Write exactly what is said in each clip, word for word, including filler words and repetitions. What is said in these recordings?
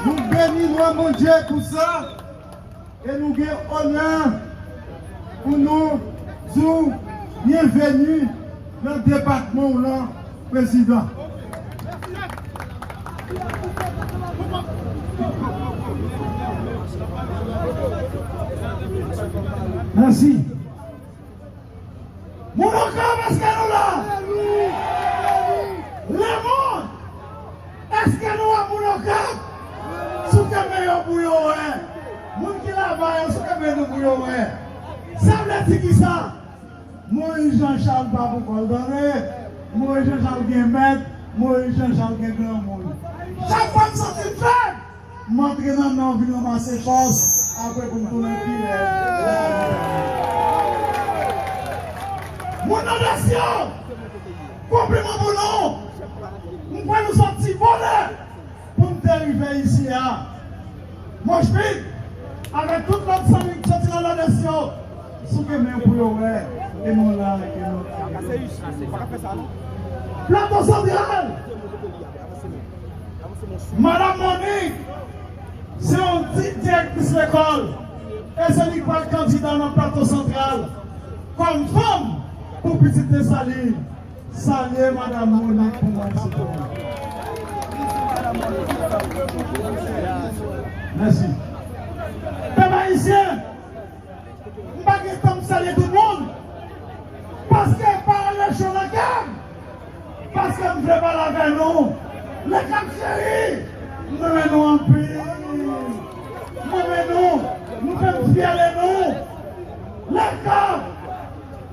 Nou beni non Bondye pou sa, e nou gen onè pou nou di w byenveni nan depatman w lan, Prezidan. Mèsi. Moun Okap, èske nou la? Lemonn, èske nou wè moun Okap? Sou kenbe yo pou yo wè. Moun ki laba yo, sou kenbe nou pou yo wè. Sa vle di ki sa? Moyiz Jan Chal pa pou kò l tande. Moyiz Jan Chal gen mèt, Moyiz Jan Chal gen granmoun. Chak fwa m santi m fèb, m antre nan nò vin ranmase fòs, apre pou m tounen pi lèd. Moun Nòdès yo, konpliman pou nou. M kwè nou sòti bonè pou m te rive isi a. Mochpit, avèk tout lòt zanmi k sòti nan Nòdès yo, souke men pou yo wè ke nou la, ke nou. Plato Santral, Madanm Monique se yon di-, direktris lekòl, e se li k pral kandida nan Plato Santral kòm fanm pou pitit Desalin. Salye Madanm Monique pou mwen, silvouplè. Mèsi. Pèp ayisyen, m pa gen tan m salye tout moun, paske pawòl yo cho nan kè m, paske m vle pale avè nou. Lèkap cheri, m renmen nou anpil. M renmen nou, nou fè m fyè de nou. Lèkap,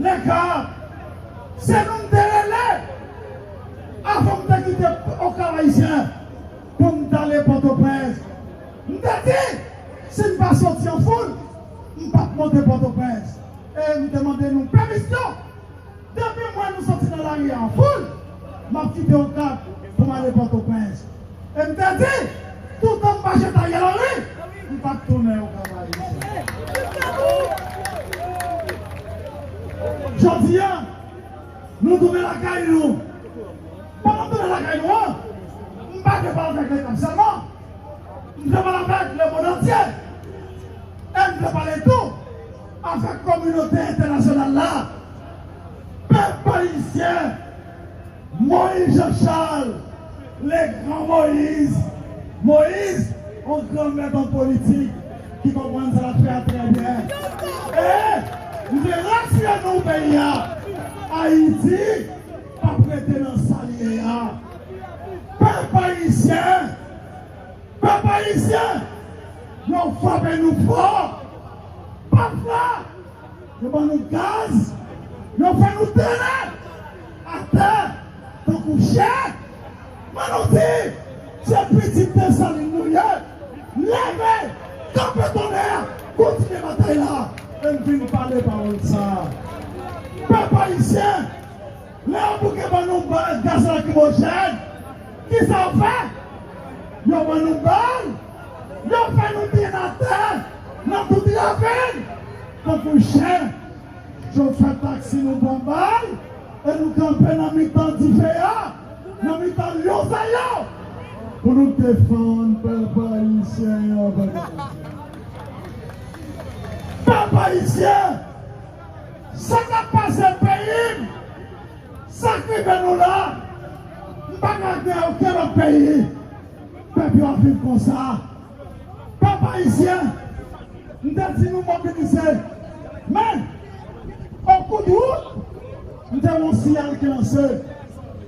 Lèkap, se nou m te rele avan m te kite Okap Ayisyen pou m t ale Pòtoprens. M te di, si m pa soti an foul, m p ap monte Pòtoprens. E m te mande nou pèmisyon. Depi m wè nou soti nan lari a an foul, m ap kite Okap pou m ale Pòtoprens. E m te di, toutan m pa jwenn Ariel Henry, m p ap tounen Okap Ayisyen. Jodi a, nou tounen lakay nou. Pandan m tounen lakay nou an, m pa vle pale avèk Lèkap sèlman. M vle pale avèk lemonn antye. E m vle pale tou avèk kominote entènasyonal la. Pèp ayisyen, Moyiz Jan Chal, le gran Moyiz, Moyiz, yon gran mèt an politik ki konprann sa l ap fè a trè byen. E m vle rasire nou, peyi a, Ayiti p ap rete nan sa l ye a. Pèp ayisyen, Pèp ayisyen, yo frape nou fò. Pafwa, yo ban nou gaz, yo fè nou trennen atè tankou chen. Men nou di, se pitit Desalin nou ye. Leve, kanpe tonnè, kontinye batay la. E m vin pale pawòl sa a. Pèp ayisyen, lè yo bouke ban nou ba-, gaz lakrimojèn, kisa yo fè? Yo ban nou bal, yo fè nou trennen atè nan tout ravin, tankou chen. Chofè taksi nou pran bal, e nou kanpe nan mitan dife a, nan mitan lyon sa yo, pou nou defann pèp ayisyen an. Pèp ayisyen, sa k ap pase peyi m, sa k rive nou la, m pa ka gen okenn lòt peyi. Pèp yo ap viv konsa. Pèp ayisyen, m te di nou mobilize. Men, an kou de wout, m te wè yon siyal ki lanse.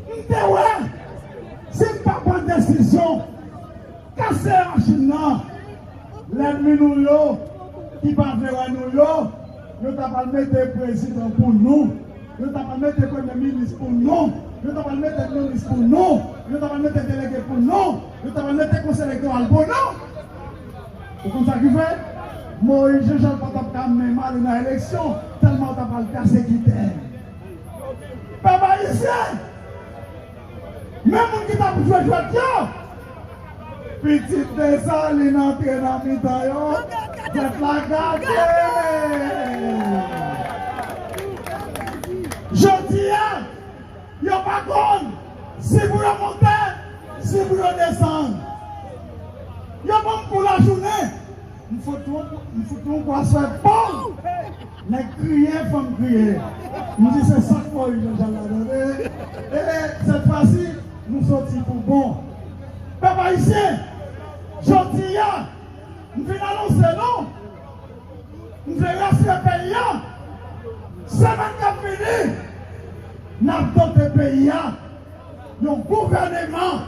M te wè, si m pa pran desizyon, kase machin nan. Lènmi nou yo, ki pa vle wè nou yo, yo ta pral mete prezidan pou nou, yo ta pral mete premye minis pou nou, yo ta pral mete minis pou nou, yo ta pral mete delege pou nou, yo ta pral mete konsèy elektoral pou nou. Ou konn sa ki fè? Moyiz Jan Chal pa t ap ka menm ale nan eleksyon, tèlman yo ta pral pèsekite. Pèp ayisyen, men moun ki t ap jwe jwèt yo, pitit Desalin antre nan mitan yo, jwèt la gate. Jodi a, yo pa konn si pou yo monte, si pou yo desann. Yo Jounen, m fout yon, m fout yon kwaswè, pòw! Nèg kriye, fanm kriye. M di se sa k Moyiz Jan Chal la, tande. E sèt fwa si, nou soti pou bon. Pèp ayisyen, jodi a, m vin anonse nou, m vle rasire peyi a. Semèn k ap vini, n ap dote peyi a yon gouvèneman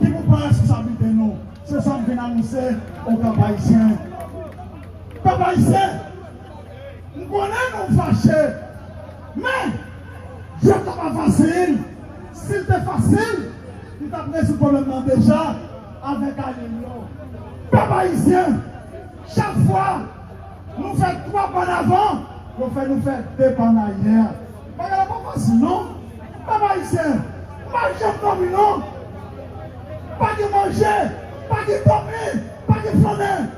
ki pou pran responsablite nou. Se sa m vin anonse o pèp ayisyen. Pèp ayisyen, m konnen nou fache, men djòb la pa fasil. Si l te fasil, m t ap rezoud pwoblèm nan deja avèk alye m yo. Pèp ayisyen, chak fwa nou fè twa pa an avan, yo fè nou fè de pa an aryè. Bagay la pa fasil non. Pèp ayisyen, m pa janm dòmi non. Pa gen manje, pa gen dòmi, pa gen flannen.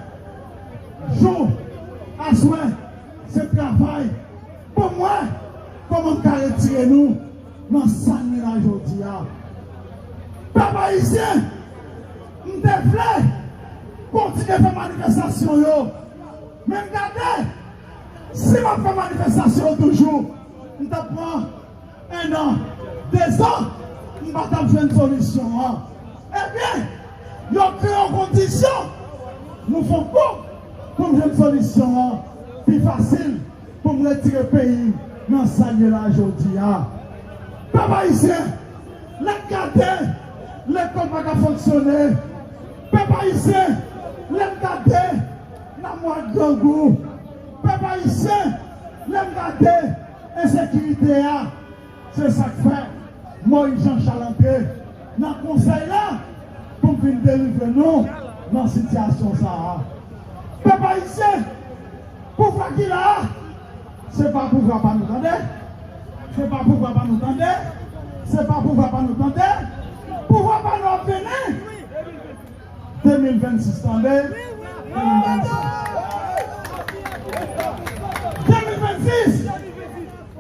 Jou, aswè, se travay. Pou mwen, kòman m ka retire nou nan sa n ye la jodi a? Pèp ayisyen, m te vle kontinye fè manifestasyon yo. Men m gade, si m ap fè manifestasyon yo toujou, m t ap pran en an, de zan, m pa t ap jwenn solisyon an. Ebyen, yo kreye yon kondisyon, nou fè yon kou pou m jwenn solisyon an pi fasil, pou m retire peyi m nan sa l ye la jodi a. Pèp ayisyen, lè m gade, lekòl pa ka fonksyone. Pèp ayisyen, lè m gade, lamwa grangou. Pèp ayisyen, lè m gade ensekirite a, se sa k fè Moyiz Jan Chal antre nan konsèy la pou m vin delivre nou nan sitiyasyon sa a. Pèp ayisyen, pouvwa ki la a, se pa pouvwa pa nou, tande. Se pa pouvwa pa nou, tande. Se pa pouvwa pa nou, tande. Pouvwa pa nou ap vini. De mil vennsis, tande. De mil vennsis. De mil vennsis.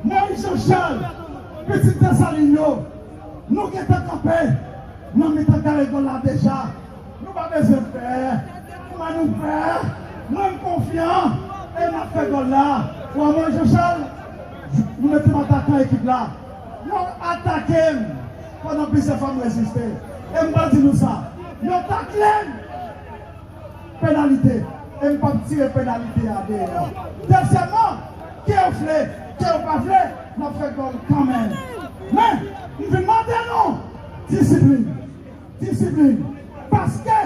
Moyiz Jan Chal, pitit Desalin yo, nou gentan kanpe nan mitan kare gòl la deja. Nou pa bezwen pè. Kouman nou pè? Mwen, m konfyan e n ap fè gòl la. Ou wè Moyiz Jan Chal, nou mete m atakan ekip la. Yo atake m pandan plizyè fwa m reziste. E m pral di nou sa. Yo takle m. Penalite. E m p ap tire penalite a deyò. Dezyèmman, ke yo vle, ke yo pa vle, n ap fè gòl kanmenm. Men, m vin mande nou disiplin. Disiplin. Paske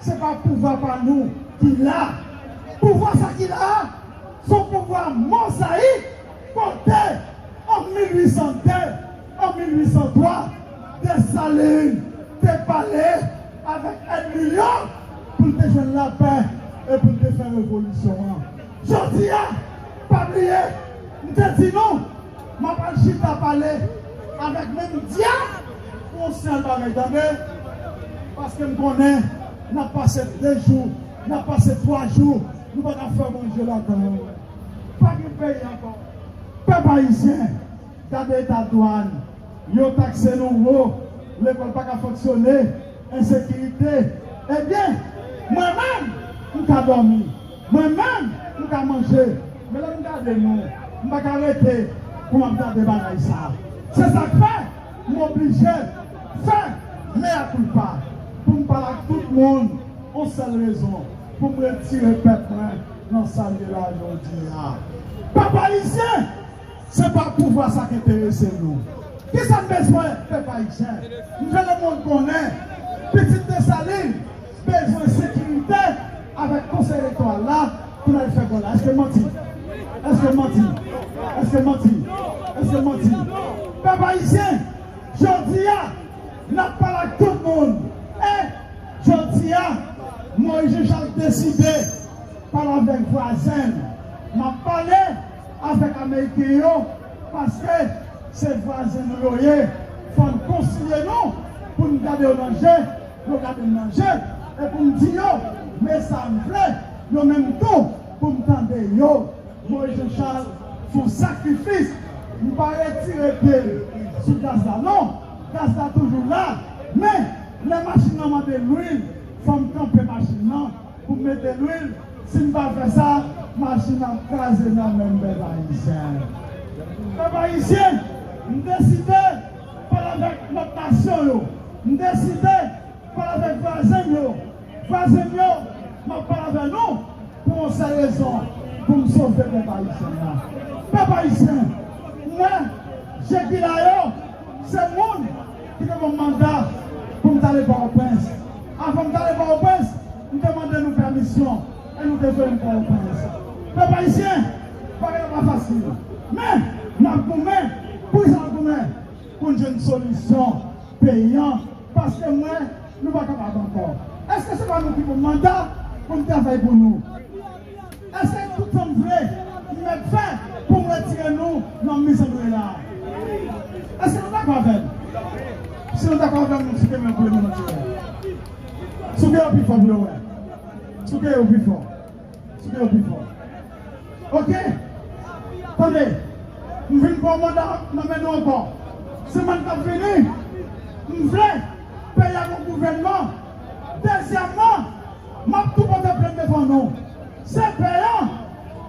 se pa pouvwa pa nou ki la. Pouvwa sa ki la a, se yon pouvwa mozayik kote an mil uit san de, an mil uit san twa, Desalin te pale avèk Edmilyon pou l te jwenn lapè e pou l te fè revolisyon an. Jodi a, pa bliye, m te di nou, m ap al chita pale avèk menm dyab pou yon sèl bagay, tande, paske m konnen n ap pase de jou, n ap pase twa jou, nou pa ka fè manje ladan. Pa gen peyi ankò. Pèp ayisyen, gade eta dwàn. Yo takse nou wo. Lekòl pa ka fonksyone. Ensekirite. Ebyen, mwen menm, m ka dòmi. Mwen menm, m ka manje. Men lè m gade nou, m pa ka rete pou m ap gade bagay sa. Se sa k fè, m oblije fè mea culpa pou m pale ak tout moun yon sèl rezon, pou m retire pèp mwen nan sa l ye la jodi a. Pèp ayisyen, se pa pouvwa sa k enterese nou. Kisa n bezwen, pèp ayisyen? M vle lemonn konnen, pitit Desalin bezwen sekirite avèk konsèy elektoral la pou n al fè gòl la. Èske m manti? Èske m manti? Èske m manti? Èske m manti? Pèp ayisyen, jodi a, n ap pale ak tout moun. E jodi a, Moyiz Jan Chal deside pale avèk vwazen l. M ap pale avèk Ameriken yo, paske se vwazen nou yo ye. Fò n konsilye nou pou n gade yo nan je, yo gade m nan je, e pou m di yo, men sa m vle, yo menm tou, pou m tande yo. Moyiz Jan Chal fè yon sakrifis. M pa retire pye m sou gaz la non. Gaz la toujou la. Men, lè machin nan mande lwil, fò m kanpe machin nan. pou m mete lwil. Si m pa fè sa, machin ap kraze nan men m, pèp ayisyen. Pèp ayisyen, m deside pale avèk lòt nasyon yo. M deside pale avèk vwazen m yo. Vwazen m yo, m ap pale avè nou pou yon sèl rezon, pou m sove pèp ayisyen an. Pèp ayisyen, mwen, je ki la yo, se moun ki te ban m manda pou m t ale Pòtoprens. Avan m t ale Pòtoprens, m te mande nou pèmisyon e nou te voye m Pòtoprens. Pèp ayisyen, bagay la pa fasil. Men, n ap goumen. Poukisa n ap goumen? Pou n jwenn solisyon peyi an. Paske m wè nou pa kapab ankò. Èske se pa nou ki pou manda pou n travay pou nou? Èske tout sa m vle, m mèt fè pou m retire nou nan mizè nou ye la? Èske nou dakò avè m? Si nou dakò avè m, nou souke men pou nou nan tire. Souke yo pi fò pou yo wè. Souke yo pi fò. Souke yo pi fò. Oke? Tande, m vin pran manda nan men nou ankò. Semèn k ap vini, m vle peyi a gon gouvènman. Dezyèmman, m ap tou pote plent devan nou. Se pè an,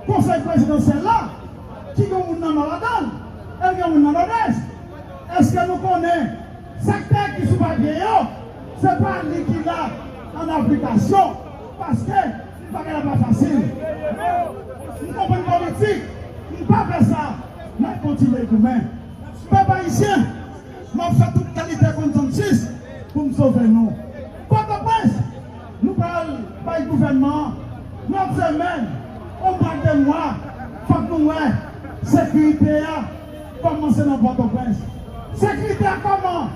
konsèy prezidansyèl la, ki gen moun nan Nò ladan l, e l gen moun nan Nòdès. Èske nou konnen sektè ki sou papye yo, se pa li ki la an aplikasyon, paske bagay la pa fasil. M konprann politik, m pa fè sa, n ap kontinye goumen. Pèp ayisyen, m ap fè tout kalite konsansis pou m sove nou. Pòtoprens, nou pral bay gouvènman an lòt semèn, yon mwa, de mwa, fòk nou wè sekirite a kòmanse nan Pòtoprens. Sekirite a kòman?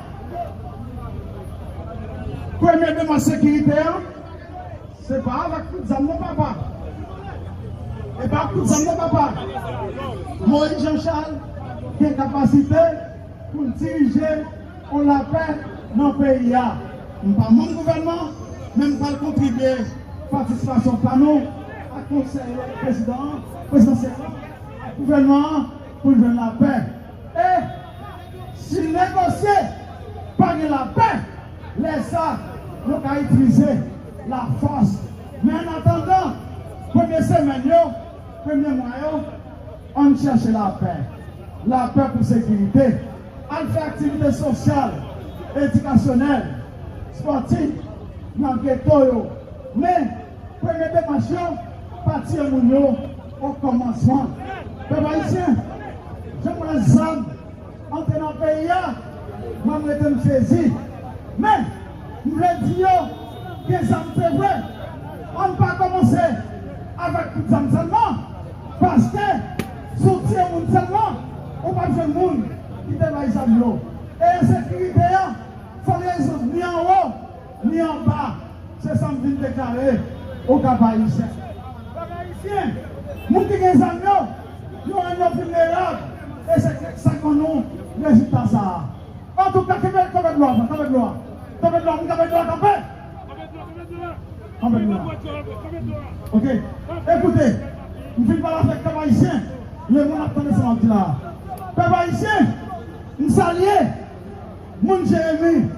Premye demach sekirite a, se pa avèk kout zam non, papa. E pa kout zam non, papa. Moïse Jean Charles gen kapasite pou l dirije yon lapè nan peyi a. M pa manm gouvènman, men m pral kontribye patisipasyon pa nou ak konsèy prezidan an, prezidansyèl la, ak gouvènman an pou n jwenn lapè. E si negosye pa gen lapè, lè sa, yo ka itilize lafòs. Men annatandan, premye semèn yo, premye mwa yo, ann chèche lapè. Lapè pou sekirite. Al fè aktivite sosyal, edikasyonèl, espòtif nan geto yo. Men, premye demach yo, pa tiye moun yo o kòmansman. Pèp ayisyen, jan m wè zam antre nan peyi a, mwen, m rete m sezi. Men, m vle di yo, gen zam se vre. Ann pa kòmanse avèk kout zam sèlman, paske si w tiye moun sèlman, ou p ap jwenn moun ki te bay zam yo. E ensekirite a, fò l rezon ni anwo, ni anba. Se sa m vin deklare o Kap Ayisyen. Pèp ayisyen, moun ki gen zam yo, yo rann yo vilnerab. E se sa k ban nou rezilta sa a. Antouka, kenbe, kanpe dlo a, kanpe dlo a. Kanpe dlo a, moun kanpe dlo a, kanpe. Kanpe dlo a. Oke. Ekoute, m fin pale avèk pèp ayisyen. Lemonn ap tande sa m ap di la a. Pèp ayisyen, m salye moun Jeremi,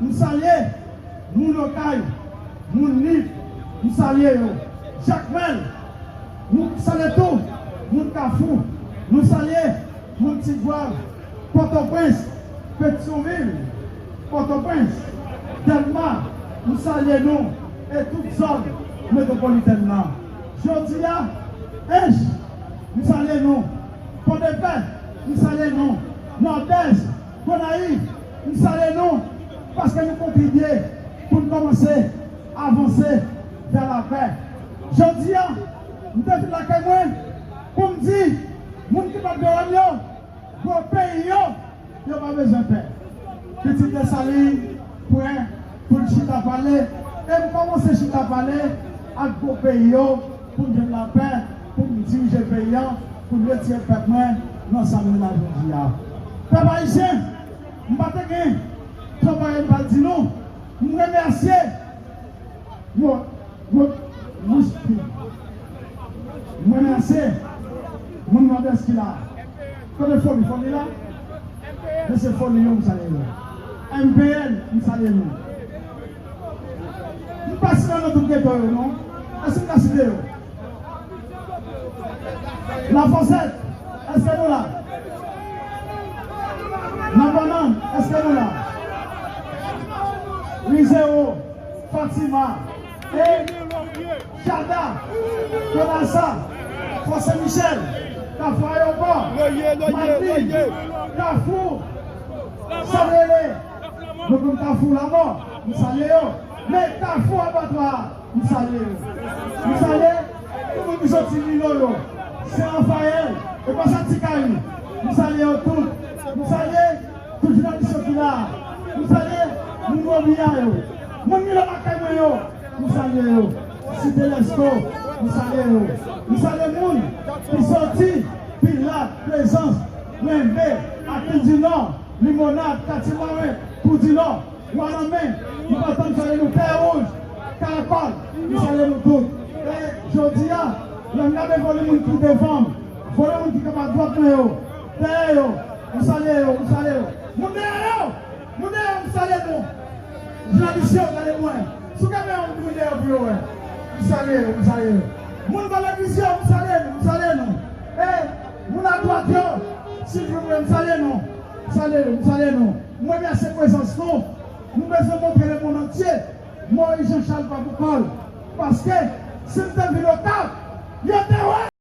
m salye moun Okay, moun Nip, m salye yo. Jakmèl, nou salye tou moun Kafou, nou salye moun Tigwav, Pòtoprens, Petyonvil, Pòtoprens, Dèlma, m salye nou e tout zòn metwopolitèn nan. Jodi a, Ench, m salye nou. Pòdepè, m salye nou. Nòdès, Gonayiv, m salye nou, paske nou kontribye pou n kòmanse avanse vè lapè. Jodi a, m te vin lakay mwen pou m di moun ki pa t vle wè m yo, gwo peyi yo, yo pa bezwen pè. Pitit Desalin prè pou l chita pale, e m kòmanse chita pale ak gwo peyi yo pou m jwenn lapè, pou m dirije peyi an, pou m retire pèp mwen nan sa m ye la jodi a. Pèp ayisyen, m pa te gen twòp bagay m pral di nou. M remèsye Mo, mo, mouch pi. M remèsye moun Nòdès ki la. Kote Foli? Foli la? Mesye Foli yo, m salye yo. M P N, m salye nou. M pa site nan tout geto yo, non. Èske m ka site yo? Lafonsèt, èske nou la? Nan Bannann, èske nou la? Rizewo, Fatima, e Jada, Konasa, Fò Sen Michèl, Kafou Ayewopò, Madrid, Kafou, Sanrele, nou konn Kafou Lamò, m salye yo. Men Kafou Abatwa, m salye yo. M salye tout moun ki soti Milo yo, Sen Rafayèl, e pa sa Ti Kayi. M salye yo tout. M salye tout jounalis yo ki la. M salye moun Wobiya yo. Moun Milo lakay mwen yo, m salye yo. Site Lèsko, m salye yo. M salye moun ki soti Pilat, Plezans, Lenbe, Apil di Nò, Limonad, Katye Maren, Tou di Nò, Wananmen, m pa tann salye nou, Tè Wouj, Karakòl, m salye nou tout. E jodi a, lè m gade volim moun ki devan m, volim moun ki kanpe adwat mwen yo, dèyè yo, m salye yo, m salye yo. Moun dèyè yo, moun dèyè yo, m salye nou. Jounalis yo, gade mwen. Si w ka fè yon moun dèyè pou yo wè. M salye yo, m salye yo. Moun bò legliz yo, m salye nou, m salye nou. E moun adwat yo, silvouplè, m salye nou. M salye yo, m salye nou. M remèsye prezans nou. Nou bezwen montre lemonn antye Moyiz Jan Chal pa pou kò l. Paske si l te vin Okap, yo te wè